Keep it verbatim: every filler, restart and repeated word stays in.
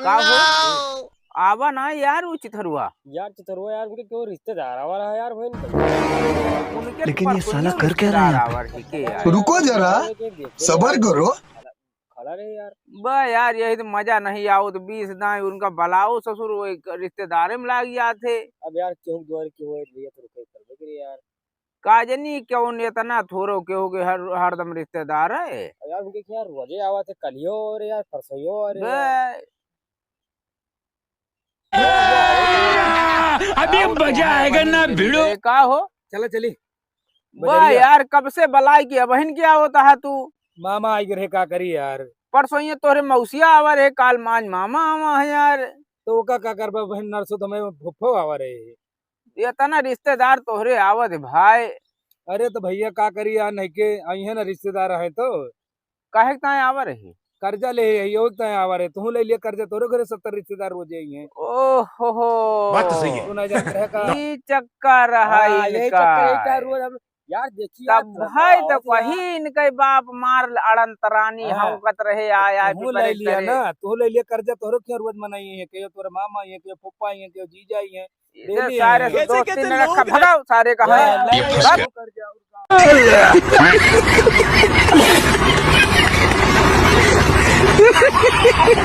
का हो? आवा ना यार, वो चिथरुआ। यार, चिथरुआ यार, उनके क्यों रिश्तेदार आवा रहा यार, बहन। उनके लेकिन ये परसों साला ही कर क्या रहा है रिश्तेदार यहाँ पे? आवा रही के यार। रुको जरा, सबर करो। खड़ा रहे यार। बा यार, यही तो मजा नहीं आओ, तो बीस दाई उनका बलाओ ससुर, वो एक रिश्तेदारे में लाग जाते। अब यार, क्यों द्वार क्यों है भैया, तो रुके कर दे यार। का जनी क्यों इतना थोरो के हो गए, हर, हरदम रिश्तेदार है। यार, उनके क्या रोजे आवा थे, कलियो और यार, परसों और बे, यार। अभी मजा आएगा ना भिड़ो। ए, का हो? चला चली। वाह बजरिया। यार, कब से बलाई की अबहिन क्या होता है तू? मामा आई रहे, का करी यार? परसों ये तोरे मौसिया आवा रहे, काल मांझ मामा आवा है यार। तो ओका का करबा बहन, नरसों तो हमें फुफ्फो आवा रहे। ये तना रिश्तेदार तोहरे आवत है भाई। अरे तो भैया का करी यार, नहीं के आई है ना रिश्तेदार है तो। काहे के ताए आवा रहे? कर्जा ले है, यो ताए आवा रहे। तू ले लिया कर्जा, तोरे घरे सत्तर रिश्तेदार रोजे आई हैं। ओहो हो। बात तो सही है। तू ना जान रहे का। ई चक्कर रहा हाँ, यही इनका। चक्कर, यही का रोज हम, यार देखिए यार, तब भाई तो कही इनके बाप मार अड़ंतरानी हाँ। हौकत रहे, आया तू ले लिया ना, तू ले लिया कर्जा, तोरे क्यों रोज मनाई है, के तोरे मामा है, के फूफा है, के जीजा है, इधर सारे से दोस्ती न रखा, भगाओ सारे का। हाँ, ये फंस गया।